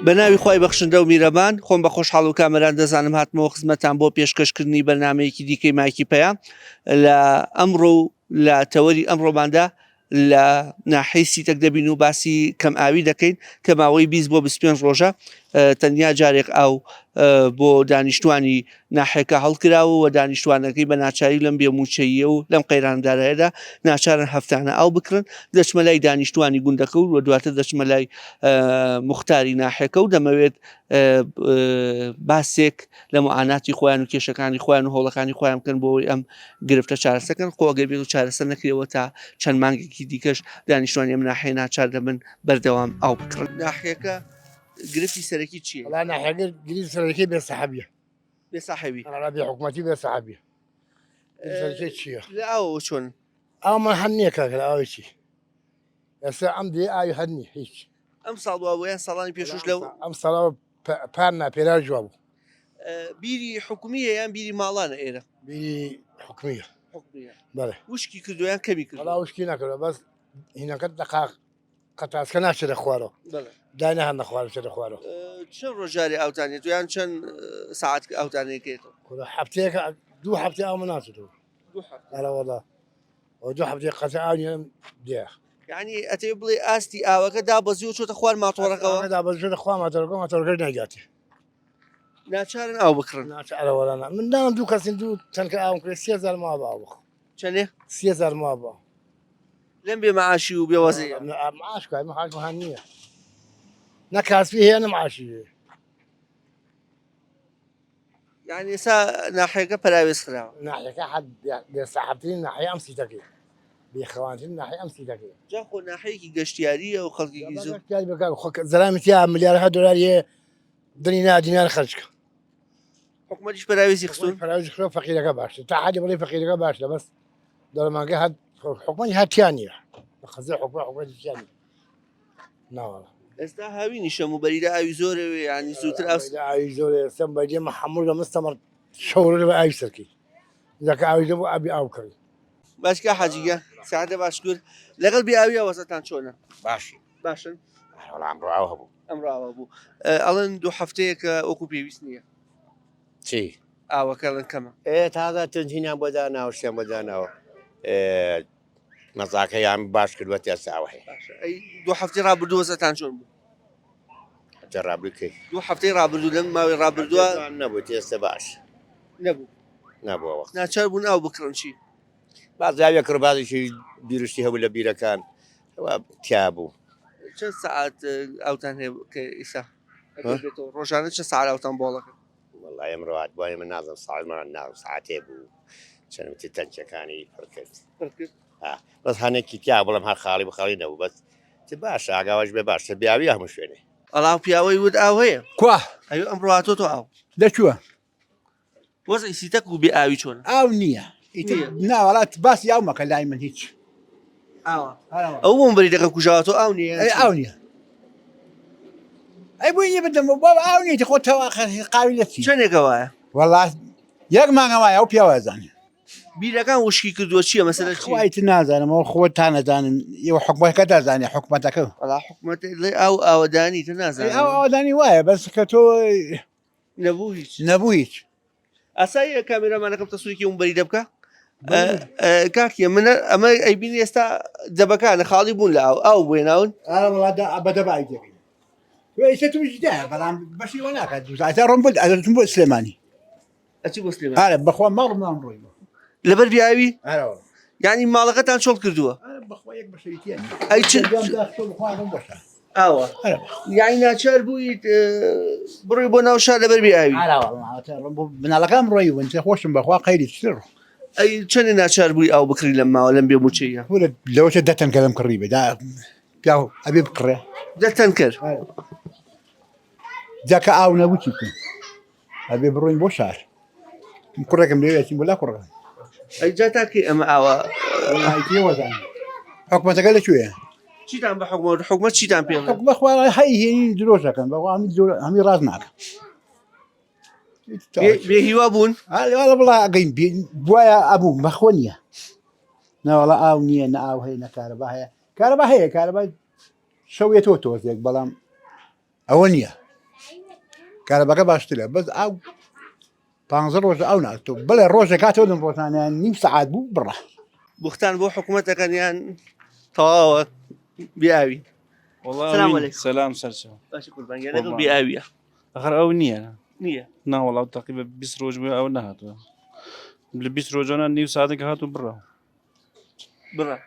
بە ناوی خوای بەخشندە و میرەبان، خۆم بە خۆشحاڵ و کامەران دەزانم هاتمەوە خزمەتان بۆ پێشکەشکردنی بەرنامەیەکی دیکەی مایکی پەیام لە ئەمڕۆ و لە تەوەری ئەمڕۆماندا لە ناحیەی سیتەک دەبین و باسی کەم ئاوی دەکەین کە ماوەی 20 بۆ 25 ڕۆژە تەنیا جارێک ئاو بۆ دانیشتوانی ناحیەکە هەڵکراوە و دانیشتوانەکەی بە ناچاری لەم بێ مووچەییە و لەم قەیرانە دارایەدا ناچارن هەفتانە ئاو بکڕن، دەچمە لای دانیشتوانی گوندەکە و دواتر دەچمە لای موختاری ناحیەکە و دەمەوێت باسێک لە معاناتی خۆیان و کێشەکانی خۆیان و هەوڵەکانی خۆیان بکەن بۆ ئەوەی ئەم گرفتە چارەسەر کەن، خۆ ئەگەر بێت و چارەسەر نەکرێەوە تا چەند مانگێکی دیکەش دانیشتوانی ئەم ناحیە ناچار دەبن بەردەوام ئاو بکڕن. ناحیەکە گرفتی سەرەکی چییە؟ وەڵا ناحیەکە گرفتی سەرەکی بێ سەحەبیە. بێ ساحێبی. وەڵا بێ حکومەتی بێ سەحەبیە. سەرەکی چییە؟ لە ئاوەوە چۆن؟ ئاومان هەر نییە کاکە لە ئاوی چی؟ ئێستا ئەم دێ ئاوی هەر نییە هیچ. ئەم ساڵ وا بوو یان ساڵانی پێشووش لەو ئەم ساڵەوە پار نا پێرار جواب بوو. بیری حکومییە یان بیری ماڵانە ئێرە؟ بیری حکومییە. حکومییە. بەڵێ. وشکی کردووە یان کەمی کردووە؟ وەڵا وشکی نەکردووە بەس هینەکە دەقاق قەتاسکە ناچێتە خوارەوە دای نەهاتنە خوارەوە چێتە خوارەوە. چەند ڕۆژ جارێ ئاوتان یەت یان چەند سەعات ئاوتان یەکێتەوە؟ کوڕە هەفتەیەکە دوو هەفتەی ئاومە ناچێتەوە. دوو هەفتە. ئەرە وەڵا ئەو دوو هەفتەی قەتە ئاو نییە دێ. یعنی ئەتەوێ بڵێ ئاستی ئاوەکە دابەزیوە چۆتە خوار ماتۆڕەکەوە؟ ئاوەکە دابەزیوە چۆتە خوار ماتۆڕەکە ماتۆڕەکەش ناگاتێ. ناچارن ئاو بکڕن. ناچار ئەرە وەڵا نا من دام دوو کەسین دوو تەنکە ئاوم کرێ 3000 ماوە بە ئاو بخۆم. چەندێ؟ 3000 ماوە بە ئاو. لەم بێ معاشی و بێ وەزعیە. معاش کوای معاش مهان نییە نە کاسبی هەیە نە معاشی هەیە. یعنی ئێستا ناحیەکە پەراوێز خراوە. ناحیەکە حەد بێ ساحەبترین ناحیە ئەم سیتەکەی بێخەوانترین ناحیە ئەم سیتەکەی. جا خۆ ناحیەکی گەشتیاریە و خەڵکێکی زۆر. گەشتیاری بکە خۆ زەلامی تیا ملیارها دۆلار یە دنی نا دینار خەرج کە. حکومەتیش پەراوێزی خستوون. پەراوێزی خستووە فەقیرەکە باشتر تا حەدی بڵێ فەقیرەکە باشترە بەس دەوڵەمەندەکە هەر حکومەتی هەر تیا نییە خەزێ حکومەت حکومەتی تیا نییە ناوەڵا ئێستا هاوینی شەم و بەریدە ئاوی زۆرە ینی زووتر ئاو ئاوی زۆر ئێستا بەریدە مە هەموو لە مستەمەڕ شەورە بە ئاوی سەرکەی ځکه ئاوی زۆر بۆ ئابی ئاو کڕی باشکە حاجیگە ساعتە باشکور لەگەڵ بێ ئاویە وەزەتان چۆنە باشی باشن وەڵا ئەمڕۆ ئاو هەبوو ئەمڕۆ ئاوا بوو ئەڵێن دوو هەفتەیەکە وەکو پێویست نییە چی ئاوەکە ئەڵێن کەمە ئێ تازە تنجینیان بۆ داناوە شتیان بۆ داناوە مەزاکەیان باش کردووە تێستا ئەوە هەیە باشە ئەی دوو هەفتەی ڕابردوو وەزعتان چۆن بوو هەفتەی ڕابردوو کەی دوو هەفتەی ڕابردوو لەم ماوەی ڕابردووە نەبوو تێستە باش نەبوو نەبووە وەخت ناچار بوون ئاو بکڕن چی باز ئاوێ کڕ بازێکی بیرشتی هەبوو لە بیرەکان تیا بوو چەند سەعات ئاوتان هەیە کە ئیسا ڕۆژانە چە سەعات ئاوتان بۆڵەکە وەڵای ئەمڕۆ هات بۆ ئێمە نازم ساڵمان ناو ساعتێ بوو چەند وتی تەنکەکانی پڕ کرد پڕ کرد بەس هەنێکی تیا بڵم هەر خاڵی بخاڵی نەبوو بەس چ باشە ئاگاوەش بێ باشە بیاوی هەموو شوێنێ ئەڵا پیاوەی وت ئاو هەیە کوا ئەوی ئەمڕۆ هاتۆ تۆ ئاو لەکووە وەزعی سیتەک و بێ ئاوی چۆنە؟ ئاو نییە ئیتر ناوەڵات باسی ئاو مەکە لای من هیچ ئاوە ئەو بۆم بەری دەکە کوژاوە تۆ ئاو نییە ئەی ئاو نییە ئەی بۆ نییە بدەم بابا ئاو نییە خۆ تەوا قاوی لە چی چەندێکە وایە وەڵا یەک مانگە وایە ئەو پیاوە زانێ بیرەکان وشکی کردووە چییە مەسەلە چییە؟ خوای تر نازانم ئەوە خۆتان نەزانن ئێوە حکومەتەکە دەزانێ حکومەتەکە وەڵا حکومەت لێ ئاو ئاوەدانی تر ئەی نازانم ئاو ئاوەدانی وایە بەس کە تۆ نەبوو هیچ نەبوو هیچ ئاساییە کامێرامانەکەم تەسویرێکی ئەم بەریدە بکە کاکیە من ئەمە ئەیبینی ئێستا دەبەکانە خاڵی بوون لە ئاو ئاو بۆ ناون بەدەبای دەکەین ئێستا توش دا بەڵام بەشی وە ناکات دوو ڕۆم بۆ ئەدەچم بۆ سلێمانی ئەچی بۆ سلێمانی ئارە بەخوا ماڵمان ڕۆی لەبەر بیاوی ئارە یعنی ماڵەکەتان چۆڵ کردووە ئەی چ ئاوە یعنی ناچار بوویت بڕۆی بۆ ناو شار لەبەر بێ ئاوی مناڵەکان ڕۆی بوون خۆشم بەخوا قەیری تر ئەی چەندی ناچار بووی ئاو بکڕی لەم ماوە لەم بێ موچەیە لەوەشە دە تەنکەرم کڕی بێ پیاو ئەبێ بکڕێ دە تەنکەر جاکە ئاو نەبوو چی بکەم ئەبێ بڕۆین بۆ شار کوڕێکم لێ ئەچین بۆ لا کوڕەکەم ئەی جا تا کەی ئەمە ئاوا وەزان حکومەتەکە لەکوێیە چیتان بە حکومەت حکومەت چیتان پێ حکومەت خوا هەی هێنی درۆش دەکەن بەخوا هەمی درۆ هەمی ڕاست ناکەن بێ هیوا بوون وەڵا بڵا ئەگەین بواە ئەبوو بەخۆ نییە نەوەڵا ئاو نییە نە ئاو هەیە نە کارەبا هەیە کارەبا هەیە کارەبا شەوێتەوە تۆزێک بەڵام ئەوە نییە. کارەباکە باشترە بەس ئاو پ ڕۆژ ئەو ناتۆ بڵێ ڕۆژە کاتەوە لەم ڕۆژانیان نیم سەعات بوو بڕە. بوختان بۆ حکوومەتەکەن یان تەواوە بێئاوی؟ سلام علیکم. سلام سەرچاو. باشی قوربان گیان لەگەڵ بێئاویە. ئەخر ئەو نییە. نییە. نا وەڵا تەقریبا 20 ڕۆژ بوو ئەو نەهاتووە. لە 20 ڕۆژانە نیو ساعتێک هات و بڕا. بڕا.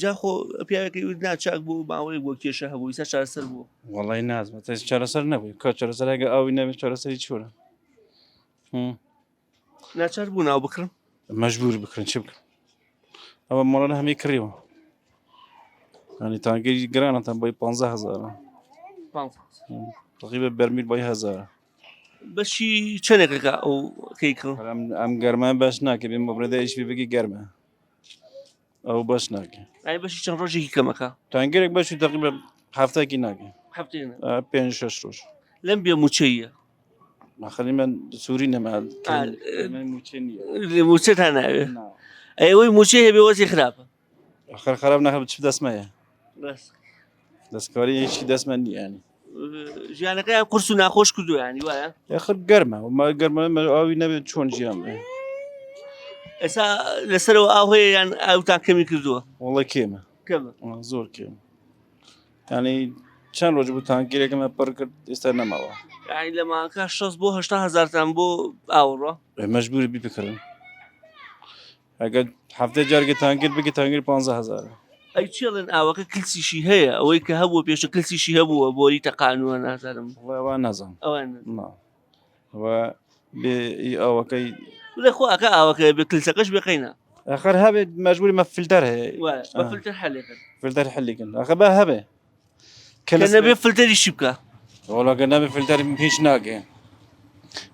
جا خۆ پیاوێکی وت نا چاک بوو ماوەیەک بۆ کێشە هەبوو ئیسا چارەسەر بوو. وەڵی نازمە تەس چارەسەر نەبوو کە چارەسەر ئەگە ئاوی نەبێت چارەسەری چۆرە. ناچار بوو ناو بکڕن؟ مەجبور بکڕن چ بکەن ئەوە مۆڵانە هەمی کڕیوە ینی تانگەری گرانەتان بۆی 15 هزارە تقریبا بەرمیل بۆی هزارە بەشی چەندێکەکە ئەو کەی کڕ ئەم گەرمە بەش ناکە بێ مبرەدە ئیش بگی گەرمە ئەو بەش ناکە ئەی بەشی چەند ڕۆژێکی کەمەکە تانگەرێک بەشی تقریبا هەفتەکی ناکە هەفتەی پێ شش ڕۆژ لەم بێ موچەیە ماخەلی من سووری نەما موچەتان ناوێ ئەوەی موچەی هەبێ وەزی خراپە خەر خراپ نەخە چ دەستمەیە دەستکاری هیچی دەستمە نییە ژیانەکەیان قورس و ناخۆش کردو ینی وایە یاخر گەرمە گەرمە ئاوی نەبێت چۆن ژیان بێ ئێستا لەسەرەوە ئاو هەیە یان ئاوتان کەمی کردووە وەڵە کێمە کەمە زۆر کێم ینی چەند ڕۆژ بوو تانکیرێکمە پڕ کرد ئێستا نەماوە یعنی لە مانکە 60 بۆ 80 هزارتان بۆ ئاوڕۆ مەجبوری بی بکڕن ئەگەر هەفتەی جارێک تانکیر بگی تانکیر 15 هزارە. ئەی چێڵێن ئاوەکە کلسیشی هەیە ئەوەی کە هەبووە پێشە کلسیشی هەبووە بۆری تەقانووە نازانم وەڵای ئەوان نازانم ئەوان نا ئەوە بێ ئی ئاوەکەی بڵێ خۆ ئەکە ئاوەکە بێ کلسەکەش بێ قەینا ئەخەر هەبێت مەجبوری مە فلتەر هەیە وایە بە فلتەر حەلێکن فلتەر حەلیکن ئەخە بە هەبێ کە نەبێ فلتەریشی بکە وەڵا گەر نەبێ فلتەر هیچ ناگەێ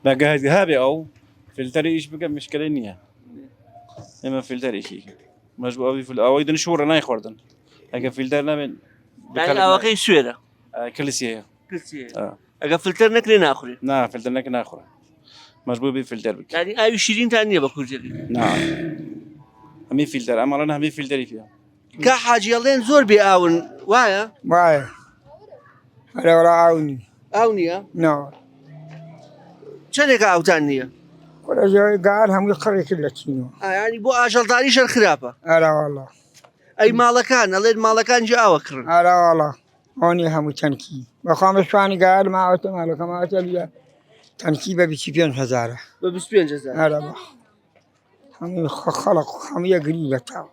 بەگە هەبێ ئەو فلتەری ئیش بکە مشکلەی نییە ئێمە فلتەرێکی مەجبوو ئەوی فل ئەوەی دن شوڕە نایخواردن ئەگە فلتەر نەبێت ئاوەکەی سوێرە کلسی هەیە ئەگە فلتەر نەکرێ ناخورێ نا فلتەر نەکە ناخورە مەجبوو بی فلتەر بکە یعنی ئاوی شیرینتان نییە بە کوردی نا هەمی فلتەر ئەمەڵەن هەمی فلتەری پێ کا حاجی ئەڵێن زۆر بێ ئاون وایە؟ وایە ئەرێ وەڵا ئاو نی. ئاو نییە؟ نا. چەندێکە ئاوتان نییە؟ کوڕە جۆی گار هەمووی قڕی کرد لە چینەوە. ینی بۆ ئاژەڵداریش هەر خراپە. ئەرە وەڵا. ئەی ماڵەکان ئەڵێن ماڵەکان جی ئاوە کڕن. ئەرە وەڵا ئەو نیە هەموو تەنکی. بەخوا من شوانی گار ماوەتە ماڵەکە ماوەتە لە تەنکی بە 25 هەزارە. بە 25 هەزار. ئەرە بەخوا. هەموو خەڵق هەموو یەگری لە تاو.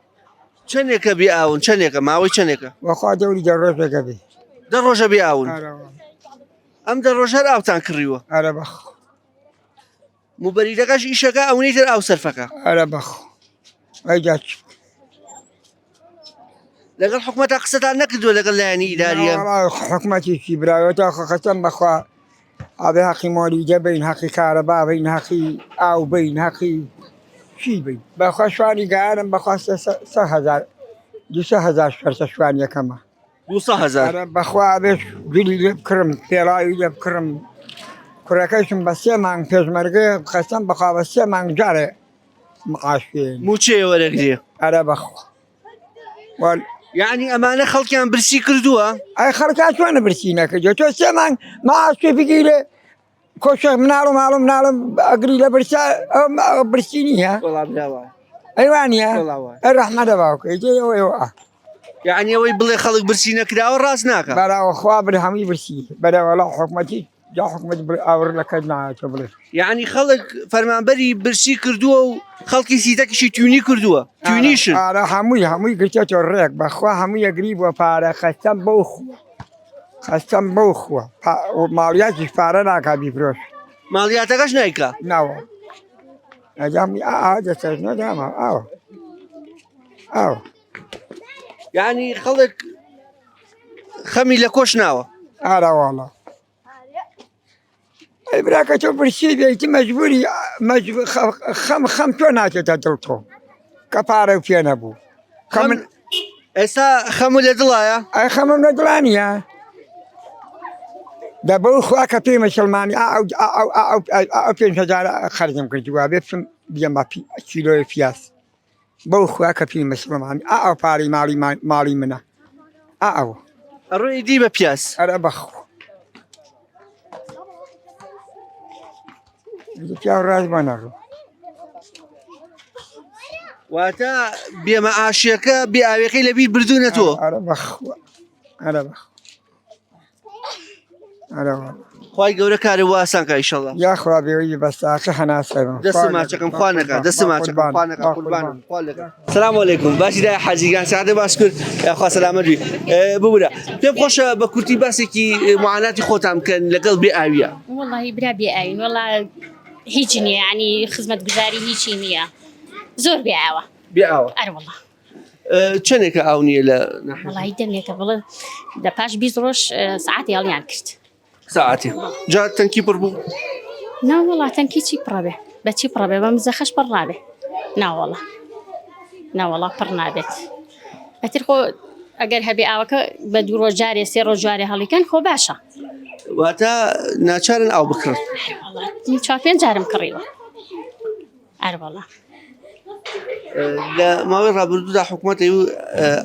چەندێکە بێ ئاون چەندێکە ماوەی چەندێکە؟ وەخوا دەوری دە ڕۆژێکە بێ. دە ڕۆژە بێ ئاون. ئەرە وەڵا. ئەم دە ڕۆژ هەر ئاوتان کڕیوە. ئەرە بەخوا. موبەریدەکەش ئیشەکە ئەونەی تر ئاو سەرفەکە. ئەرە بەخوا. ئەی جا چ بکەم. لەگەڵ حکومەتا قسەتان نەکردووە لەگەڵ لایەنی ئیداریە؟ وەڵا حکومەتێکی براوێتە خۆ قەسەم بەخوا ئەبێ هەقی مۆلیدە بین هەقی کارەبا بین هەقی ئاو بین هەقی چی بین بەخوا شوانی گارم بەخوا سێ هەزار دوسە هەزار شەرتە شوانیەکەمە دوسە هەزار ئەرە بەخوا ئەبێ جلی لێ بکڕم پێڵاوی لێ بکڕم کوڕەکەشم بە سێ مانگ پێشمەرگەیە قەسەم بەخوا بە سێ مانگ جارێ معاش پێ موچەیە وەرەگرێ ئەرە بەخوا وال یعنی ئەمانە خەڵکیان برسی کردووە ئەی خەڵکان چۆنە برسی نەکردووە تۆ سێ مانگ معاش پێ بگیرێ کۆشێک مناڵ و ماڵم مناڵم ئەگری لە برسا ئەو برسی نییە وەڵا برا وایە. ئەی وانە وەڵا وایە. ئەی ڕەحمەتە باوکە ئیتر ئەوە ئێوە یعنی ئەوەی بڵێ خەڵک برسی نەکراوە ڕاست ناکا بەراوە خوا بر هەمووی برسی بەرەوەڵا حکومەتی جا حکومەت بڵێ ئاوڕ لە کەس نایەتەوە بڵێ یعنی خەڵک فەرمانبەری برسی کردووە و خەڵکی سیتەکیشی تونی کردووە تونیشن ئارە هەمووی هەمووی گرتێتەوە ڕێک بەخوا هەمووی یەگری بووە پارە خەستەم بەو خووە خەستەم بەو خووە ماڵیاتیش پارە ناکا بیفرۆش ماڵیاتەکەش نایکا ناوە ئەجام ئا دەسەر نەداما ئاوە ئاوە یعنی خەڵک خەمی لە کۆش ناوە ئارە واڵا ئەی براکە تۆ برسی بێیت مەجبوری خەم خەم تۆ ناچێتە دڵ تۆ کە پارە و پێ نەبوو خەم ئێستا خەم لە دڵایە ئەی خەمم لە دڵا نییە دە بەو خوا کە پێی مسلمانی ئەو ئەو ئەو 5 هزار خەرجم کردووە بێ بچم بیەم بە کیلۆی پیاز بەو خوا کە پێی مسلمانی ئەو پارەی ماڵی ماڵی منە ئەو ئەڕۆی دی بە پیاز ئەرە بەخوا. پیاو ڕاست بۆ نەڕوو. واتە بێمەعاشیەکە بێ ئاوێکەی لەبیر بردوونە تۆ. ئەرە بەخوا ئەرە بەخوا ئەرە وەڵا. خوای گەورە کارت بۆ ئاسان کا ئیشەڵا. یاخوا بێوەی بەس تاقە هەناسە بم. دەستم ماچەکەم خوا نەکا دەستم ماچەکەم خوا نەکا قوربانم خوا لەکا. سلام علیکم باشی دایە حاجی گیان سەعاتت باش کرد یاخوا سەلامەت بی ببورە پێم خۆشە بە کورتی باسێکی معاناتی خۆتان بکەن لەگەڵ بێ ئاویە. وەڵاهی برا بێ ئاوین وەڵا هیچ نییە یعنی خزمەتگوزاری هیچی نییە زۆر بێ ئاوە. بێ ئاوە. ئەرێ وەڵا. چەندێکە ئاو نییە لە وەڵی دەمێکە بڵێ لە پاش 20 ڕۆژ سعاتی هەڵیان کرد ساعتی جا تەنکی پڕ بوو ناوەڵا تەنکی چی پڕەبێ بەچی پڕەبێ بەم زەخەش پڕ نابێ ناوەڵا ناوەڵا پڕ نابێت ئەتر خۆ ئەگەر هەبێ ئاوەکە بە دوو ڕۆژ جارێ سێ ڕۆژ جارێ هەڵیکەن خۆ باشە واتە ناچارن ئاو بکڕن چوار پێنج جارم کڕیوە ئەروەڵا. لە ماوەی ڕابردوودا حکوومەت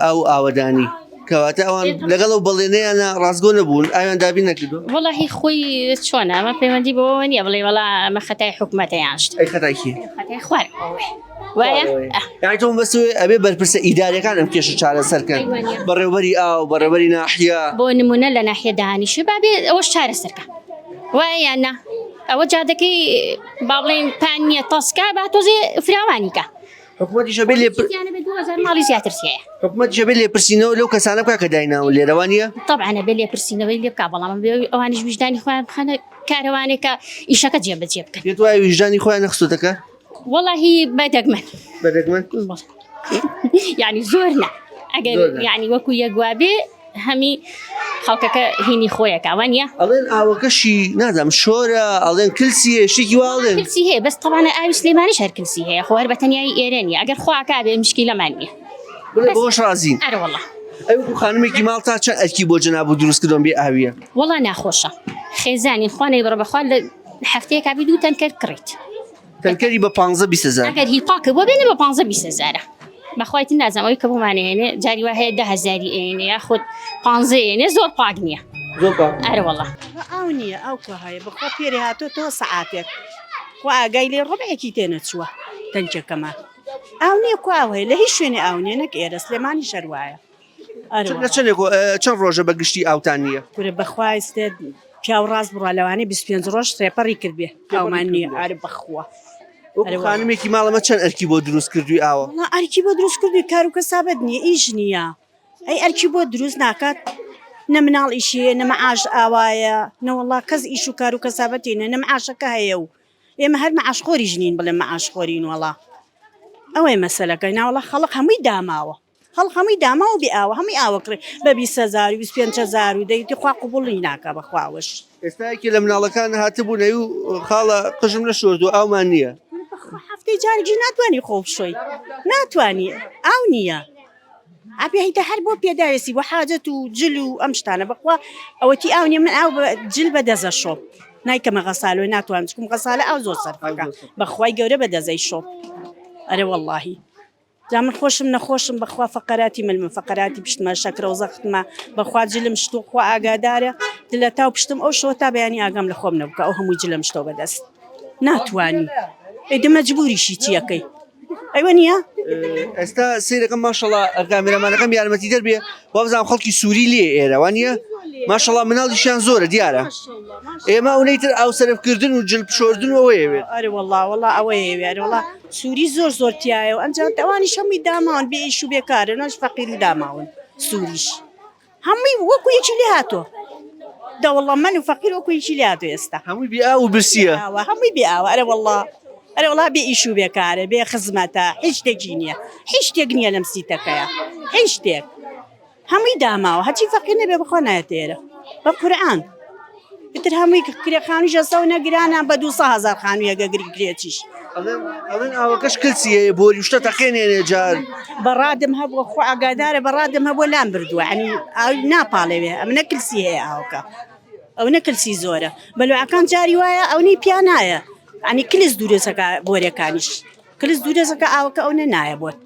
ئاو ئاوەدانی کەواتە ئەوان لەگەڵ ئەو بەڵێنەیانە ڕاستگۆ نەبوون ئاویان دابین نەکردو وەڵاهی خۆی چۆنە ئەمە پەیوەندی بەوەوە نییە بڵێ وەڵا ئەمە خەتای حکوومەتە یان شت ئەی خەتای کێ خەتای خوار وایە یانی تۆ بەس ئەبێ بەرپرسە ئیداریەکان ئەم کێشە چارەسەر کەن بەڕێوبەری ئاو بەڕێوبەری ناحیە بۆ نمونە لە ناحیە دانیشە بابێ ئەوەش چارەسەرکە وایە یان نا ئەوە جادەکەی با بڵێین پان نییە تەسکە با تۆزێ فراوانی کە. حکومەتیش ئەبێ لێ 2000 ماڵی زیاتر تیایە. حکومەتیش ئەبێ لێپرسینەوە لەو کەسانە بکا کە دایناون لێرە وا نییە؟ تەبعەن ئەبێ لێپرسینەوەی لێ بکا بەڵام ئەبێ ئەوانیش ویژدانی خۆیان بخەنە کارەوانێک کە ئیشەکە جێبەجێ بکەن. پێت وایە ویژدانی خۆیان نەخستۆتە کار؟ وەڵاهی بە دەگمەن. بە دەگمەن؟ یعنی زۆر نا ئەگەر یعنی وەکو یەک وابێ هەمی خەڵکەکە هینی خۆیەکە وانە ئەڵێن ئاوەکەشی نازانم شۆرە ئەڵێن کلسیە شتێکی وا ئەڵێن کلسی هەیە بەس تەوانە ئاوی سلێمانیش هەر کلسی هەیە خۆ هەر بە تەنیایی ئێرە نیە ئەگەر خواکا بێ مشکیلەمان نیە بڵێ بەوەش ڕازین ئەرێ وەڵا ئەی وەکو خانمێکی ماڵ تا چەند ئەرکی بۆ جەناب و دروست کردوم بێ ئاویە وەڵا ناخۆشە خێزانین خوا نەیبڕە بەخوا لە هەفتەیەکا بی دوو تەنکەر کڕیت تەنکەری بە پانزە 20 هەزار ئەگەر هی پاکە بۆ بێنێ بە پانزە 20 هەزارە بەخوای تر نازانم ئەوەی کە بۆمان ئێنێ جاری وا هەیە دە هەزاری ئێنێ یاخود پانزە ئێنێ زۆر پاک نییە زۆر پاک ئەرێ وەڵا ئاو نییە ئاو کوا هەیە بەخوا پێرێ هاتۆتەوە سەعاتێک خوا ئاگای لێ ڕبعێکی تێ نەچووە تەنکەکەمان ئاو نییە کوا ئاو هەیە لە هیچ شوێنێ ئاو نییە نەک ئێرە سلێمانیش هەر وایە لە چەندێک چەند ڕۆژە بە گشتی ئاوتان نییە؟ کورە بەخوا ئێستا پیاو ڕاست بڕا لەوانەیە 25 ڕۆژ تێپەڕی کردبێ ئاومان نییە ئارە بەخوا خانمێکی ماڵەمە چەند ئەرکی بۆ دروست کردووی ئاوە وەڵا ئەرکی بۆ دروست کردووی کار و کەسابەت نییە ئیش نییە ئەی ئەرکی بۆ دروست ناکات نە مناڵ ئیشی هەیە نە مەعاش ئاوایە نەوەڵا کەس ئیش و کار و کەسابەتی نیە نە مەعاشەکە هەیە و ئێمە هەر مەعاشخۆریش نین بڵێم مەعاشخۆرین وەڵا ئەوەیە مەسەلەکە ناوەڵا خەڵک هەمووی داماوە. خەڵک هەمووی داماو بێ ئاوە هەمووی ئاوە کڕێ بە 20 هەزار و 25 هەزار و دەیتی خوا قبوڵی ناکا بەخوا ئەوەش. ئێستا یەکێ لە مناڵەکان هاتبوو نەیو خاڵە قژم نەشۆردووە ئاومان نییە. بەخوا هەفتەی جارێکیش ناتوانی خۆ بشۆی ناتوانی ئاو نییە ئەبێ هیتە هەر بۆ پێداویستی بۆ حاجەت و جل و ئەم شتانە بەخوا ئەوەتی ئاو نییە من ئاو بە جل بە دەزە شۆم نایکەمە غەسالۆ ناتوانم چکم غەسالە ئاو زۆر سەرفەکە بەخوای گەورە بە دەزەی شۆم ئەرێ وەڵاهی. جا من خۆشم نەخۆشم بەخوا فەقەراتی ملمە فەقەراتی پشتمە شەکرە و زەختمە بەخوا جلم شتوە خوا ئاگادارە دلەتاو پشتم ئەو شەوە تا بەیانی ئاگام لە خۆم نەبوو کە ئەو هەموو جلم شتەوە بەدەست ناتوانی ئەی دە مەجبوریشی چیەکەی ئەیوە نییە؟ ئێستا سەیرەکەم ماشەڵا کامێرامانەکەم یارمەتیدەر بێ وابزانم خەڵکی سووری لێ ئێرە وانە ماشەڵا مناڵیشیان زۆرە دیارە ئێمە ئەونەی تر ئاو سەرفکردن و جل پشۆردن و ئەوەیە وێت ئەرێ وەڵا وەڵا ئەوەیە وێ ئەرێ وەڵا سووری زۆر زۆر تایە و ئەنجا ئەوانیش هەمووی داماون بێ ئیش و بێکارن ئەوش فەقیر و داماون سووریش هەمووی وەکو یەکی لێ هاتووە دەوڵەمەن و فەقیر وەکو یەکی لێ هاتووە ئێستا هەمووی بێ ئاو و برسیە ئاوە هەمووی بێ ئاوە ئەرێ وەڵا ئەرێ وەڵا بێ ئیش و بێکارە بێ خزمەتە هیچ شتێکی نییە هیچ شتێک نییە لەم سیتەکەیە هیچ شتێک هەمووی داماوە هەرچی فەقیر نەبێ بەخوا نایەتە ئێرە بە قورئان ئیتر هەمووی کرێ خانوویش ئەستا و نەگرانە بە 200 هەزار خانوویەکە گری کرێچیش ئەڵێن ئاوەکەش کلسی هەیە بۆری و شتە تەقێنێنێ جار بەڕادم هەبووە خوا ئاگادارە بەڕادم هەبووە لام بردووە یعنی ئاوی ناپاڵێوێ ئەمنە کلسی هەیە ئاوەکە ئەونە کلسی زۆرە بەلوعەکان جاری وایە ئەونەی پیا نایە ینی کلس دوورێسەکە بۆرەکانیش کلس دوورێسەکە ئاوەکە ئەونە نایە بۆت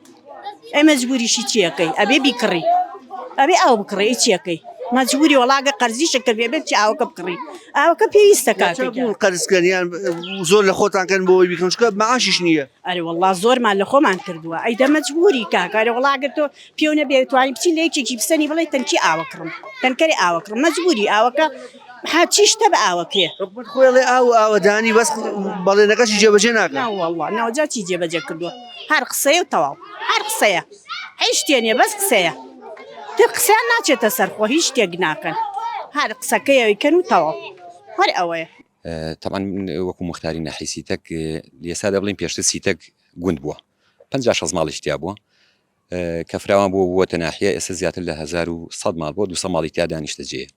ئەی مەجبوریشی چیەکەی ئەبێ بیکڕی ئەبێ ئاو بکڕی ئەی چیەکەی. مەجبوری وەڵا گە قەرزیشە کرد بێ بێت چی ئاوەکە بکڕی ئاوەکە پێویستە کاکە چا بوون قەرزکەن یان زۆر لە خۆتان کەن بۆ ئەوەی بیکەن چونکە معاشیش نییە. ئەرێ وەڵا زۆرمان لە خۆمان کردووە ئەی دە مەجبوری کاکە ئەرێ وەڵا گەر تۆ پێو نەبێ توانی بچی لە یەکێکی بسەنی بڵێ تەنکی ئاوە کڕم تەنکەری ئاوە کڕم مەجبوری ئاوەکە هەرچی شتە بە ئاوە کرێ. حکومەت خۆی ئەڵێ ئاو و ئاوەدانی بەس بەڵێنەکەشی جێبەجێ ناکات. نا وەڵا نا جا چی جێبەجێ کردووە هەر قسەیە و تەواو هەر قسەیە هیچ شتێ نییە بەس قسەیە تر قسەیان ناچێتە سەر خۆ هیچ شتێک ناکەن هەر قسەکەی ئەیکەن و تەواو هەر ئەوەیە. تەبعەن من وەکو موختاری ناحیەی سیتەک ئێستا دەبڵێین پێشتر سیتەک گوند بووە 50 شەست ماڵیش تیا بووە کە فراوان بووە بووەتە ناحیە ئێستا زیاتر لە 1100 ماڵ بووە 200 ماڵی تیا دانیشتەجێیە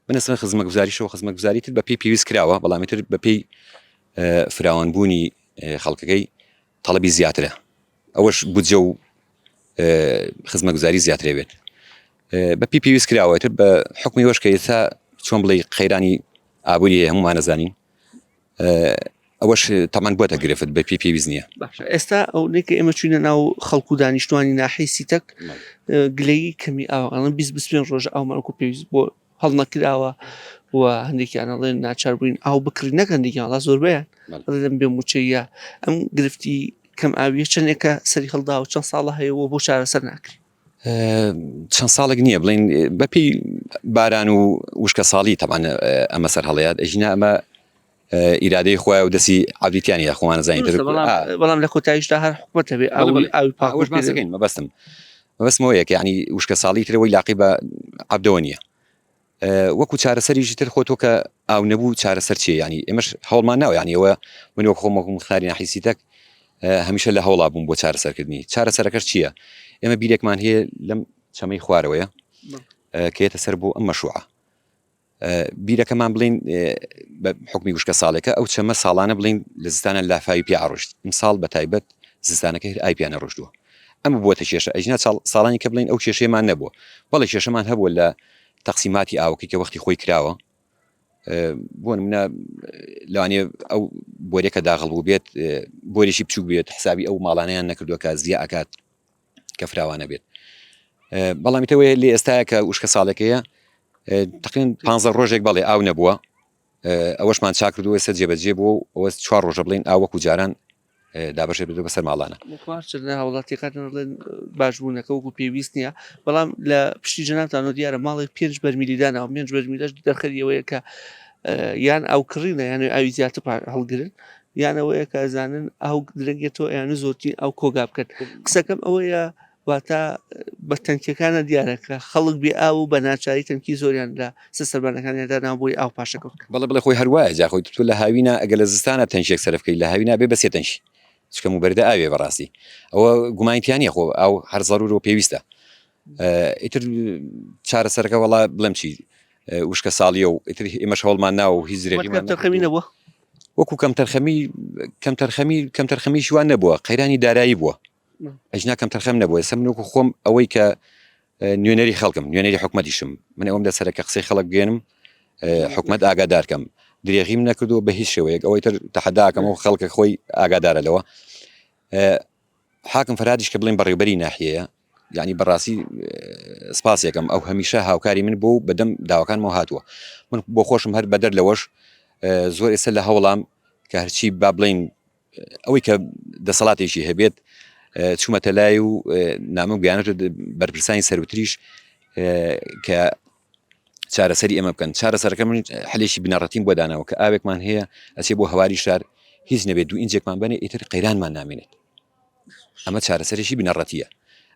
من ئەسڵەن خزمەتگوزاریشەوە خزمەتگوزاری تر بەپێی پێویست کراوە بەڵام تر بەپێی فراوانبوونی خەڵکەکەی تەڵەبی زیاترە ئەوەش بودجە و خزمەتگوزاری زیاترێ بێت بەپی پێویست کراوە تر بە حکمی وەش کە ئێستا چۆن بڵێ قەیرانی ئابووری هەیە هەمومانەزانین ئەوەش تەمان بۆتە گرفت بە پێی پێویست نییە. باشە ئێستا ئەونەی کە ئێمە چوینە ناو خەڵک و دانیشتوانی ناحیەی سیتەک گلەیی کەمی ئاو ئەڵێن 20 25 ڕۆژ ئاومان وەکو پێویست بۆ هەڵنەکراوە و هەندێکیان ئەڵێن ناچار بووین ئاو بکڕین نەک هەندێکیان وەڵا زۆربەیان ئەڵێن لەم بێ مووچەیە ئەم گرفتی کەم ئاویە چەندێکە سەری هەڵداوە چەند ساڵە هەیە و بۆ چارەسەر ناکرێت؟ چەند ساڵێک نییە بڵین بەپی باران و وشکە ساڵی تەمان ئەمە سەر هەڵەیات ئەژینا ئەمە ئیرادەی خۆیان و دەسی عبدیتیانی خۆمان زانین بەڵام لە کۆتاییشدا هەر حکومەت هەبێ ئاوی ئاوی پاکەین مەبەستم مەبەستمەوە یەک ینی وشکە ساڵی ترەوەی لاقی بە عبدەوە نییە وەکو چارەسەریشی تر خۆ تۆ کە ئاو نەبوو چارەسەر چیە یانی ئێمەش هەوڵمان ناوە یانی ئەوە من وەک خۆم وەکو مختاری ناحیەی سیتەک هەمیشە لە هەوڵا بووم بۆ چارەسەرکردنی چارەسەرەکەش چییە ئێمە بیرێکمان هەیە لەم چەمەی خوارەوەیە کە یەتە سەر بۆ ئەم مەشروعە بیرەکەمان بڵین بە حکمی وشکە ساڵێکە ئەو چەمە ساڵانە بڵین لە زستانە لافاوی پێ ئاڕۆشت ئیمساڵ بە تایبەت زستانەکە هەر ئای پێ نەڕۆشتووە ئەمە بووەتە کێشە ئەگینا ساڵانی کە بڵێین ئەو کێشەیەمان نەبووە بەڵێ کێشەمان هەبووە لە تەقسیماتی ئاوەکەی کە وەختی خۆی کراوە بۆ نمونە لەوانەیە ئەو بۆرێکە داغڵ بوو بێت بۆرێکی بچوک بێت حسابی ئەو ماڵانیان نەکردووە کە زییا ئەکات کە فراوانە بێت بەڵام ئیتەوە لێ ئێستاە کە وشکە ساڵێکەیە تقرین پ ڕۆژێک بەڵێ ئاو نەبووە ئەوەشمان چاکردووە ئێستا جێبەجێ بووە و ئەوە چوار ڕۆژە بڵین ئاو وەکو جاران دابەشێ بێت بەسەر ماڵانە. هەرچەندە هاوڵاتیەکان دەڵێن باشبوونەکە وەکو پێویست نییە، بەڵام لە پشتی جەنابتانەوە دیارە ماڵێک پێنج بەرمیلی داناوە، پێنج بەرمیلەش دەرخەری ئەوەیە کە یان ئاو کڕینە یان ئاوی زیاتر هەڵگرن یان ئەوەیە کە ئەزانن ئاو درەنگێتەوە یان زۆرترین ئاو کۆگا بکەن. قسەکەم ئەوەیە واتە بە تەنکیەکانە دیارە کە خەڵک بێ ئاو و بە ناچاری تەنکی زۆریان لە سەر سەربانەکانیان داناوە بۆی ئاو پاشەکەوت بکەن. بەڵێ بڵێ خۆی هەر وایە جا خۆی تۆ لە هاوینا ئەگەر لە زستانا تەنکیەک سەرف کەی لە هاوینا بێ بە سێ تەنکی چکە موبەردە ئاوێ بەڕاستی ئەوە گومانی تیا نیە خۆ ئاو هەر زەرور و پێویستە ئیتر چارەسەرەکە وەڵا بڵێم چی وشکە ساڵیە و ئیتر ئێمەش هەوڵمان ناوە و هیچ درێغیمان کەمتەرخەمی نەبووە وەکو کەمتەرخەمی کەمتەرخەمی کەمتەرخەمیش وان نەبووە قەیرانی دارایی بووە ئەژنا کەمتەرخەم نەبووە ئێستا من وەکو خۆم ئەوەی کە نوێنەری خەڵکم نوێنەری حکومەتیشم من ئەوم لەسەرە کە قسەی خەڵک بگەێنم حکومەت ئاگادارکەم درێغیم نەکردو بە هیچ شێوەیەک ئەوەی تر تەحەداکەم و خەڵکە خۆی ئاگادارە لەوە حاکم فەرادیش کە بڵێن بەڕێوبەری ناحیەیە یعنی بەڕاستی سپاسێکم ئەو هەمیشە هاوکاری من بۆ بەدەم داواکانمەوە هاتووە من بۆ خۆشم هەر بەدەر لەوەش زۆر ئێستا لە هەوڵام کە هەرچی با بڵین ئەوەی کە دەسەڵاتێکی هەبێت چوومەتە لای و نامەم گەیانەتە بەرپرسانی سەروتریش کە چارەسەری ئێمە بکەن چارەسەرەکە من حلێکی بنەڕەتیم بۆ داناوە کە ئاوێکمان هەیە ئەچێ بۆ هەواری شار هیچ نەبێت دوو ئینجێکمان بەنێ ئیتر قەیرانمان نامێنێت ئەمە چارەسەرێکی بنەڕەتیە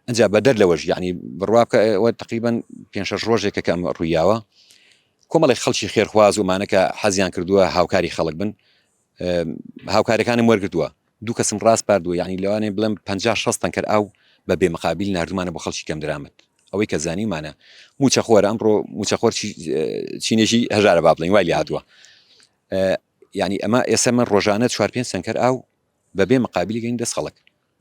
ئەجا بەدەر لەوەش یعنی بڕوا بکە ئەوە تقریبا پێ شەش ڕۆژێکە کە ئەمە ڕوویاوە کۆمەڵێک خەڵکی خێرخواز ومانە کە حەزیان کردووە هاوکاری خەڵک بن هاوکارەکانم وەرگتووە دوو کەسم ڕاسپاردووە یعنی لەوانەیە بڵێم 50 60 تەنکەر ئاو بە بێ مقابل ناردومانە بۆ خەڵکی کەم درامەت ئەوەی کە زانیمانە موچەخۆرە ئەمڕۆ موچەخۆر چینێکی هەژارە با بڵین وای لێ هاتووە یعنی ئەمە ئێستا من ڕۆژانە چوار پێنج تەنکەر ئاو بەبێ مقابلی گەین دەست خەڵک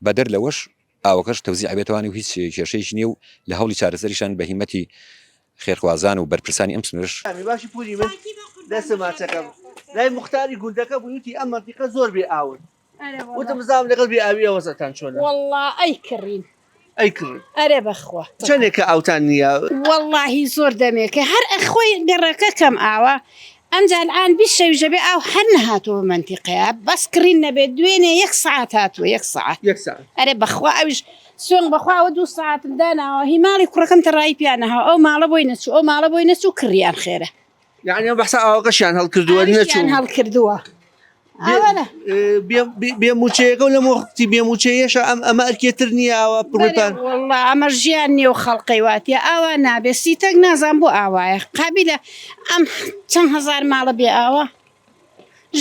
بەدەر لەوەش ئاوەکەش تەوزیع ئەبێتەوانی و هیچ کێشەیەکی نیە و لە هەوڵی چارەسەریشان بە هیمەتی خێرخوازان و بەرپرسانی ئەم سنوورەش. کامی باشی پوری من دەستم ماچەکەم لای موختاری گوندەکە بووی وتی ئەم مەنتیقە زۆر بێ ئاون وتم بزانم لەگەڵ بێ ئاویە وەزعتان چۆنە؟ وەڵا ئەیکڕین. ئەیکڕن. ئەرێ بەخوا. چەنێکە ئاوتان نییە؟ وەڵاهی زۆر دەمێکە هەر ئەخۆی گەڕەکە کەم ئاوە ئەمجا الان 20 شەویش ئەبێ ئاو هەر نەهاتووە بە مەنتیقەیا بەس کڕین نەبێ دوێنێ یەک سەعات هاتووە یەک سەعات یەک سەعات. ئەرێ بەخوا ئەویش سوێن بەخوا ئەوە دوو سەعاتم داناوە هی ماڵی کوڕەکەم تەڕایی پیا نەهاوە ئەو ماڵە بۆی نەچوو ئەو ماڵە بۆی نەچوو کڕیان خێرە. یعنی ئەو بەحسە ئاوەکەشیان هەڵکردووە ئاویشیان نەچوون. هەڵکردووە. ئاوەرە. بێ موچەیەکە و لەم وەختی بێ موچەیەشە ئەم ئەمە ئەرکێتر نییە ئاوا پڕی پار. وەڵا ئەمە ژیان نییە و خەڵقەی واتیە ئاوا نابێ سیتەک نازان بۆ ئاوایە قابیلە ئەم چەند هەزار ماڵە بێ ئاوە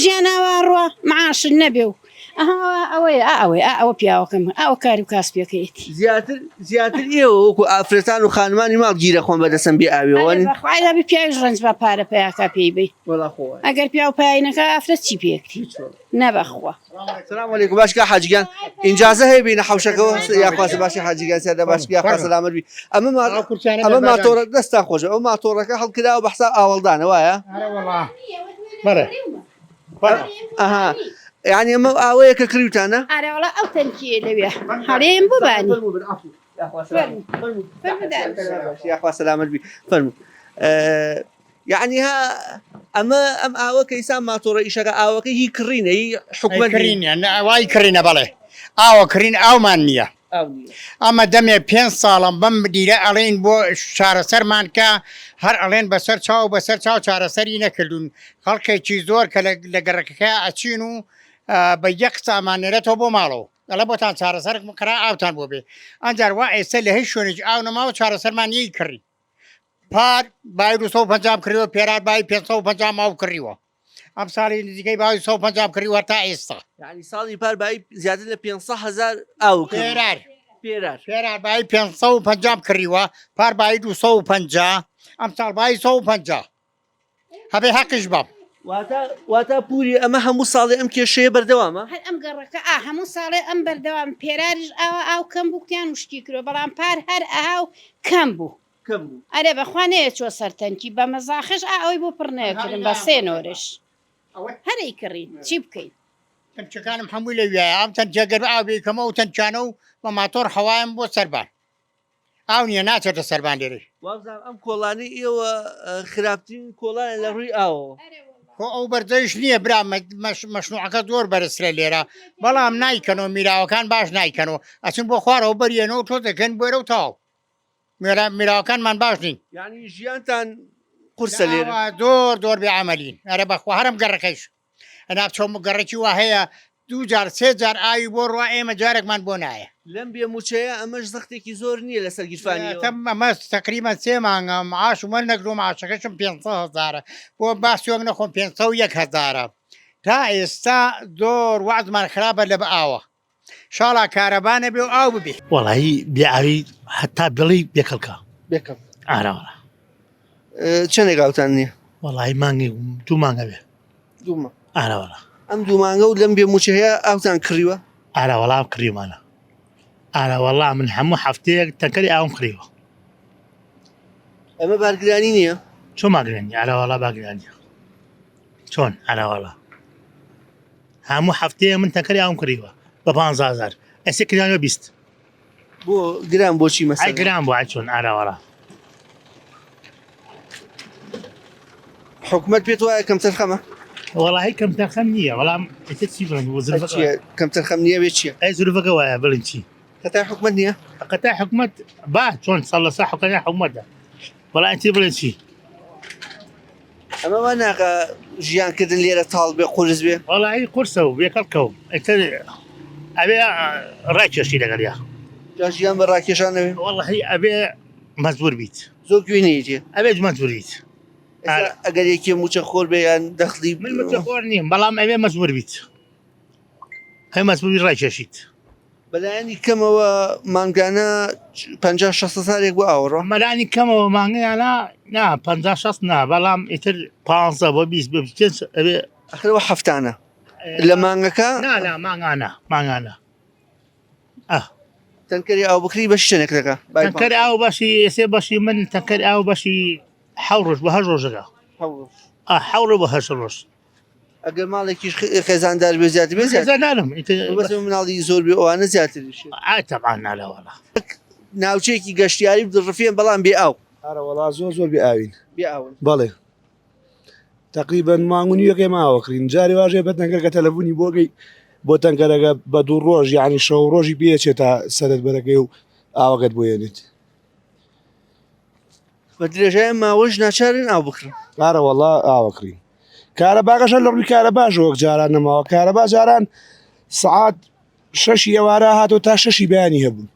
ژیان ئاوا ڕوا معاشت نەبێ و ئەها ئەوەیە ئا ئەوەیە ئا ئەوە پیاوەکەم ئەوە کاری و کاسپیەکەیەتی. زیاتر زیاتر ئێوە وەکو ئافرەتان و خانمانی ماڵ گیرە خۆن بەدەسم بێ ئاویەوە ئەرێ بەخوا ئەی دەبی پیاویش ڕەنج با پارە پەیاکا پێی بەی وەڵا خۆ وایە. ئەگەر پیاو پەیای نەکا ئافرەت چی پێکری هیچ وەڵا. نە بەخوا. سلام علیکم باش کا حاجی گیان ئینجازە هەیە بینە حەوشەکەوە یاخوا باشی حاجی گیان سەردە باش یاخوا سەلامەت بی ئەمە ما ئەمە ماتۆڕە دەستان خۆشە ئەو ماتۆڕەکە هەڵکراوە بە حساب ئاوەڵدانە وایە ئەرێ وەڵا بەڵێ ئەها یعنی ئەمە ئاوەیە کە کڕیوتانە ئەرێ وەڵا ئەو تەنکیە لەوێ هەڵێم ببانی یاخوا سەلامەت بی فەرموو یعنی ها ئەمە ئەم ئاوە کە ئیسا ماتۆڕە ئیشەکە ئاوەکە هی کڕینە هی حکومەت کڕینە وای کڕینە بەڵێ ئاوە کڕین ئاومان نییە ئەمە دەمێ پێنج ساڵم بەم دیرە ئەڵێن بۆ چارەسەرمان کە هەر ئەڵێن بەسەر چاو بەسەر چاو چارەسەری نەکردوون خەڵکێکی زۆر کە لە گەڕەکەکە ئەچین و بە یەک سامان نێرێتەوە بۆ ماڵەوە ئەڵێ بۆتان چارەسەر کرا ئاوتان بۆ بێ ئەنجار وا ئێستا لە هیچ شوێنێکی ئاو نەماوە چارەسەرمان یەی کڕی پار بای 250 کڕیوە پێرار بای 550 ماو کڕیوە ئەم ساڵی نزیکەی بای 150 کڕیوە تا ئێستا یعنی ساڵی پار بای زیاتر لە 500 هزار ئاو کڕی. پێرار پێرار پێرار بای 550 کڕیوە پار بای 250 ئەم ساڵ بای 150 هەبێ هەقیش بەم. واتا واتا پوری ئەمە هەموو ساڵێ ئەم کێشەیە بەردەوامە؟ هەر ئەم گەڕەکە ئا هەموو ساڵێ ئەم بەردەوام پێراریش ئاوا ئاو کەم بوو کوتیان وشکی کرۆ بەڵام پار هەر ئاو کەم بوو. کەم بوو. ئەرێ بەخوا نەیەچووە سەر تەنکی بە مەزاخش ئا ئەوەی بۆ پڕ نەکردن بە سێ نۆرش هەر ئەیکڕین چی بکەین. تەنکیەکانم هەمووی لەویایە ئەم تەنکیە گەر ئاو بێیکەمەوە ئەو تەنکیانە و بە ماتۆڕ هەوایم بۆ سەربان. ئاو نییە ناچێتە سەربان لێرەی. وابزانم ئەم کۆڵانەی ئێوە خراپترین کۆڵانە لە ڕووی ئاوەوە. خۆ ئەو بەرزەیش نییە برا مەشنوعەکە زۆر بەرزترە لێرە بەڵام نایکەنەوە میراوەکان باش نایکەنەوە ئەچن بۆ خوارەوە بەریەنەوە تۆزێکن بۆرە و تەواو میرا میراوەکانمان باش نین. یانی ژیانتان قورسە لێرە. زۆر زۆر بێ عەمەلین ئەرێ بەخوا هەرم گەڕەکەیش ئەنا بچۆم گەڕەکی وا هەیە دوو جار سێ جار ئاوی بۆ ڕوا ئێمە جارێکمان بۆ نایە. لەم بێ مووچەیە ئەمەش زەختێکی زۆر نییە لەسەر گیرفانی ئێوە؟ ئەمە تەقریبەن سێ مانگە معاشم وەرنەگرتووە معاشەکەشم 500 هەزارە بۆ با سوێک نەخۆم 501 هەزارە تا ئێستا زۆر وەعزمان خراپە لە بە ئاوە شاڵا کارەبا نەبێ و ئاو ببێ. وەڵایی بێ ئاوی هەتا بڵێی بێکەڵکە. بێکەڵک. ئارە وەڵا. چەندێک ئاوتان نییە؟ وەڵایی مانگێک دوو مانگ ئەبێ. دوو مانگ. ئارە وەڵا. ئەم دوو مانگە و لەم بێ مووچەیە ئاوتان کڕیوە؟ ئارە وەڵا کڕیومانە. ئارە وەڵا من هەموو هەفتەیەک تەنکەری ئاوم کڕیوە. ئەمە بارگرانی نییە؟ چۆن بارگرانی؟ ئارە وەڵا بارگرانیە. چۆن ئارە وەڵا. هەموو هەفتەیە من تەنکەری ئاوم کڕیوە بە 15000 ئەسێ کردیانەوە 20 بۆ گران بۆچی ئەی مەسەلەن؟ گران بوو ئەی چۆن ئارە وەڵا. حکومەت پێت وایە کەمتەرخەمە؟ وەڵاهی کەمتەرخەم نییە بەڵام ئیتر چی بڵێم بۆ زروفەکە چییە کەمتەرخەم نییە بێ چییە؟ ئەی زروفەکە وایە بڵێن چی؟ خەتای حکومەت نییە؟ خەتای حکومەت با چۆن سەڵ لەسەر حکومەت حکومەتە وەڵا ئیتر بڵێن چی؟ ئەمە وا ناکا ژیان کردن لێرە تاڵ بێ قورس بێ؟ وەڵاهی قورسە و بێکەڵکە و ئیتر ئەبێ ڕاکێشی لەگەڵیا. جا ژیان بە ڕاکێشان نەبێ؟ وەڵاهی ئەبێ مەجبوور بیت. زۆر گوێی نەیەتێ؟ ئەبێ مەجبوور بیت. ئێستا ئەگەر یەکێ مووچە خۆر بێ یان دەخلی من مووچە خۆر نیم بەڵام ئەبێ مەجبوور بیت. ئەبێ مەجبوور بی ڕایکێشیت. بەلایەنی کەمەوە مانگانە 50 60 هەزارێک بۆ ئاوەڕۆ. بەلانی کەمەوە مانگانە نا 50 60 نا بەڵام ئیتر 15 بۆ 20 بۆ 25 ئەبێ. ئەخر ئەوە هەفتانە لە مانگەکە؟ نا نا مانگانە مانگانە ئە. تەنکەری ئاو بکری بەشی چەنێک دەکا؟ تەنکەر ئاو بەشی ئێسێ بەشی من تەنکەر ئاو بەشی حەو ڕۆژ بۆ هەشت ڕۆژەکە. حەو ڕۆژ. ئا حەو ڕۆژ بۆ هەشت ڕۆژ. ئەگەر ماڵێکیش خێزاندار بێ زیاتر بێ زیاتر. خێزاندارم ئیتر بەس مناڵی زۆر بێ ئەوانە زیاتریش. ئا تەبعەن نا لە وەڵا. ناوچەیەکی گەشتیاری و دڕفێن بەڵام بێ ئاو. ئارە وەڵا زۆر زۆر بێ ئاوین. بێ ئاون. بەڵێ تەقریبەن مانگ و نیوێک ئێمە ئاوە کڕین جارێ واژێ بە تەنکەرەکە تەلەفۆنی بۆگەی بۆ تەنکەرەکە بە دوو ڕۆژ یعنی شەو ڕۆژی پێچێت تا سەرت بەرەکەی و ئاوەکەت بۆ یەنێت. بە درێژای ئەم ماوەش ناچارن ئاو بکڕن. ئارە وەڵا ئاوە کڕین. کارەباکەش هەر لە ڕووی کارەباشەوە وەک جاران نەماوە کارەبا جاران سەعات شەشی ئێوارە هاتەوە تا شەشی بەیانی هەبوو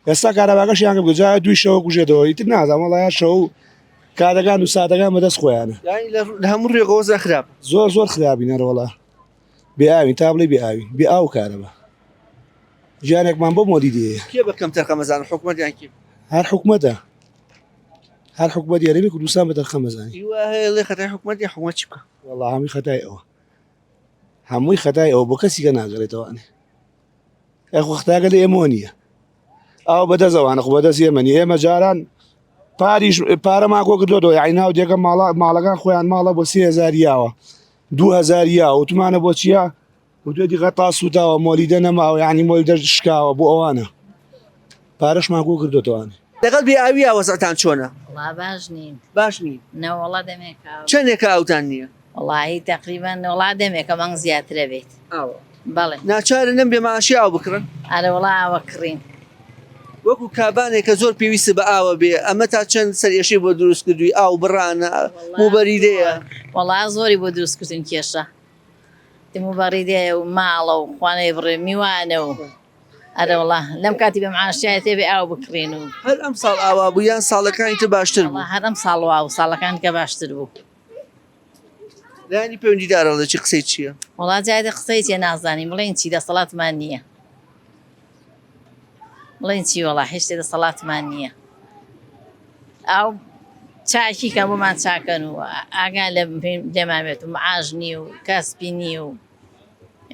ئێستا کارەباکەشیان کردو جا دووی شەوە کوژێتەوە ئیتر نازانم وەڵا هەر شەو کارەکان و ساتەکان بەدەست خۆیانە یانی لە هەموو ڕێگەوە زە خراپ زۆر زۆر خراپین هەر وەڵا بێ ئاوین تا بڵێ بێ ئاوین بێ ئاو کارەبا ژیانێکمان بۆ مۆدی دێ کێ بە کەم تەرخەمەزان حکومەت یان کێ هەر حکومەتە هەر حکومەت یاریمی کوردستان بە تەرخەمەزانی هیوا هەیە ڵێ خەتای حکومەت یا حکومەت چی بکە وەڵا هەمووی خەتای ئەوە هەمووی خەتای ئەوە بۆ کەسی کە ناگەڕێتەوانێ ئەخۆ خەتاکە لە ئێمەوە نییە ئاو بەدەست ئەوانە خۆ بەدەست ئێمە نییە ئێمە جاران پاریش پارەمان کۆ کردۆتەوە یعنی ناو دێکە ماڵە ماڵەکان خۆیان ماڵە بۆ 3000 یاوە 2000 یاوە وتمانە بۆ چییە وتوێتی غەتا سوتاوە مۆلیدە نەماوە یعنی مۆلیدە شکاوە بۆ ئەوانە پارەشمان کۆ کردۆتەوانێ لەگەڵ بێ ئاوییا وەزعتان چۆنە؟ وەڵا باش نین. باش نین. نەوەڵا دەمێکە ئاو. چەندێکە ئاوتان نییە؟ وەڵاهی تەقریبەن وەڵا دەمێکە مانگ زیاترە بێت. ئاوە. بەڵێ. ناچارن لەم بێ معاشیە ئاو بکڕن؟ ئەرێ وەڵا ئاوە کڕین. وەکو کابانێک کە زۆر پێویستت بە ئاوە بێ ئەمە تا چەند سەرئێشەی بۆ دروست کردووی ئاو بڕانە موبەریدەیە؟ وەڵا زۆری بۆ دروست کردن کێشە. موبەریدەیە و ماڵە و خوانەی بڕێ میوانە و. ئەرەوەڵا لەم کاتی بێ معاشیایە تێ بێ ئاو بکڕین و. هەر ئەم ساڵ ئاوا بوو یان ساڵەکانی تر باشتر بوو؟ وەڵا هەر ئەم ساڵ وا بوو ساڵەکانی کە باشتر بوو. لایەنی پەیوەندیدار ئەڵێ چی قسەی چییە؟ وەڵا جا دە قسەی چیە نازانین بڵێین چی دەسەڵاتمان نییە بڵێین چی وەڵا هیچ شتێ دەسەڵاتمان نییە ئاو چاکی کە بۆمان چاکەن و ئاگا لە لێمان بێت و معاش نییە و کاسپی نییە و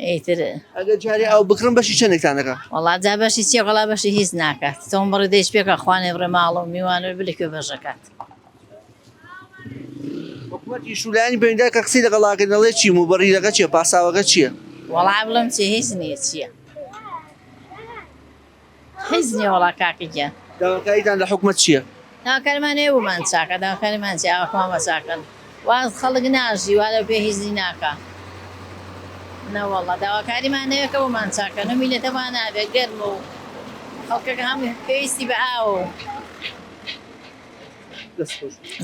ئیتر. ئەگەر جارێ ئاو بکڕن بەشی چەندێکتان دەکا؟ وەڵا جا بەشی چیە وەڵا بەشی هیچ ناکات تۆم بڕی دەیش پێکا خوانێ بڕێ ماڵە و میوانە و بلە کوێ بەشەکات. حکومەتیش و لایەنی پەیوەندیدار کە قسەی لەگەڵا کردن ئەڵێ چی موبەریرەکە چیە پاساوەکە چیە؟ وەڵا بڵێم چی هیچ نیە چیە هیچ نیە وەڵا کاکە گیان. داواکاریتان لە حکومەت چیە؟ داواکاریمان ئەوەیە بۆمان چاکە داواکاریمان چیە ئاوەکەمان بۆ چاکەن وا خەڵک ناژی وا لەو پێ هیچی ناکا نەوەڵا داواکاریمان ئەوەیە کە بۆمان چاکەن و میللەتە وا نابێ گەرمە و خەڵکەکە هەمووی پێویستی بە ئاوە و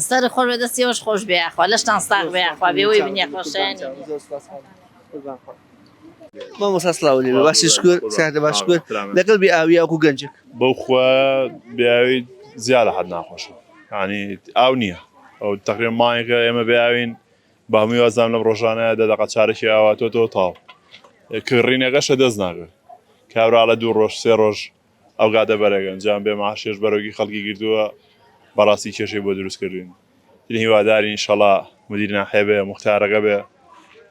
سەرت خۆش بێ دەستی ئێوەش خۆش بێ یاخوا لەشتان ساغ بێ یاخوا بێوەی بن یاخوا شایەنی نیە. مامۆستا سڵاو لێ بێ باشی شکر سیحەتە باش شکر لەگەڵ بێ ئاوی وەکو گەنجێک. بەو خوا بێ ئاوی زیاد لە حەد ناخۆشە یانی ئاو نییە ئەو تەقریبا مانگێکە ئێمە بێ ئاوین بە هەمووی وازام لەم ڕۆژانە دە دەقە چارەکی ئاواتۆتەوە تاو کڕینەکەشە دەست ناکەوێت کابرا لە دوو ڕۆژ سێ ڕۆژ ئەو گادە بەرەگە جام بێ معاشێش بەرۆکی خەڵکی گرتووە بەڕاستی کێشەی بۆ دروست کردوین تر هیوادارین ئینشەڵا مدیر ناحیە بێ موختارەکە بێ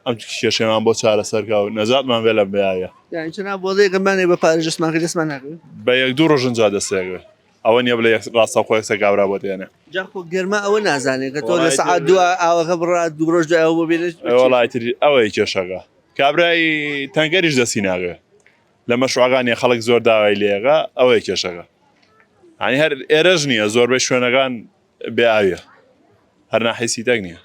ئەم کێشەمان بۆ چارەسەر کا و نەجاتمان بێ لەم بەیاویە. یانی جەناب بۆڵێ گەمانێ بە پارە دەستمان کرد دەستمان ناکەوێ؟ بە یەک دوو ڕۆژ ئینجا دەستێکەوێ ئەوە نییە بڵێ ڕاستەوخۆ یەکسەر کابرا بۆت ئێنێ. جا خۆ گەرما ئەوە نازانێ کە تۆ لە سەعات دوو ئاوەکە بڕا دوو ڕۆژ دوای ئەوە بۆ بێنێ. وەڵا ئیتر ئەوەیە کێشەکە کابرای تەنکەریش دەستی ناکەوێ. لە مەشروعەکان نیە خەڵک زۆر داوای لێگا ئەوەیە کێشەکە ینی هەر ئێرەش نییە زۆربەی شوێنەکان بێ ئاویە هەر ناحیەی سیتەک نییە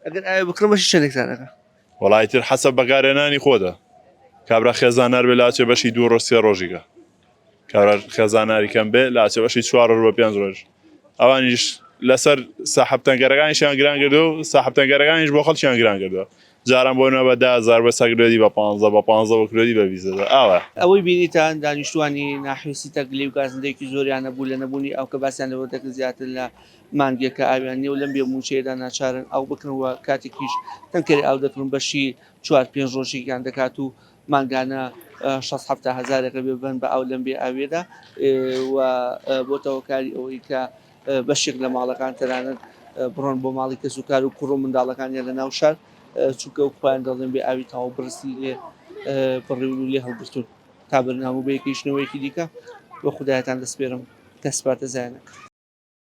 ئەگەر ئاوێ بکڕم بەشی چەندێکتانەکە وەڵی تر حەسەب بەکارێنانی خۆتە کابرا خێزانار بێ لاچێ بەشی دوو ڕۆژ سێ ڕۆژیکە کابرا خێزاناری کەم بێ لاچێ بەشی چوار ڕۆژ بە پێنج ڕۆژ ئەوانیش لەسەر ساحەب تەنکەرەکانیشیان گران کردو و ساحەب تەنکەرەکانیش بۆ خەڵکیان گران کردووە جاران بۆ نوێ بە 10000 بە سەگرێدی بە 15 بە 15 بە کرێدی بە 20 ئاوا. ئەوەی بینیتان دانیشتوانی ناحیەی سیتەک گلەی و گازندەیەکی زۆریان هەبوو لە نەبوونی ئاو کە باسیان لەوە دەکرد زیاتر لە مانگێکە ئاویان نییە و لەم بێ مووچەیەدا ناچارن ئاو بکڕن و کاتێکیش تەنکەری ئاو دەکڕن بەشی چوار پێنج ڕۆژێکیان دەکات و مانگانە شەست حەفتا هەزارێکە بێ بن بە ئاو لەم بێ ئاویەدا و بۆتە هۆکاری ئەوەی کە بەشێک لە ماڵەکان تەنانەت بڕۆن بۆ ماڵی کەس و کار و کوڕ و منداڵەکانیان لە ناو شار چونکە و خۆیان دەڵێن بێ ئاوی تەواو برسی لێ بڕیون و لێ هەڵگرتوون تا بەرنامە و بەیەکەیشنەوەیەکی دیکە بۆ خودایەتان دەسپێرم کە سپاتە زایانەکە.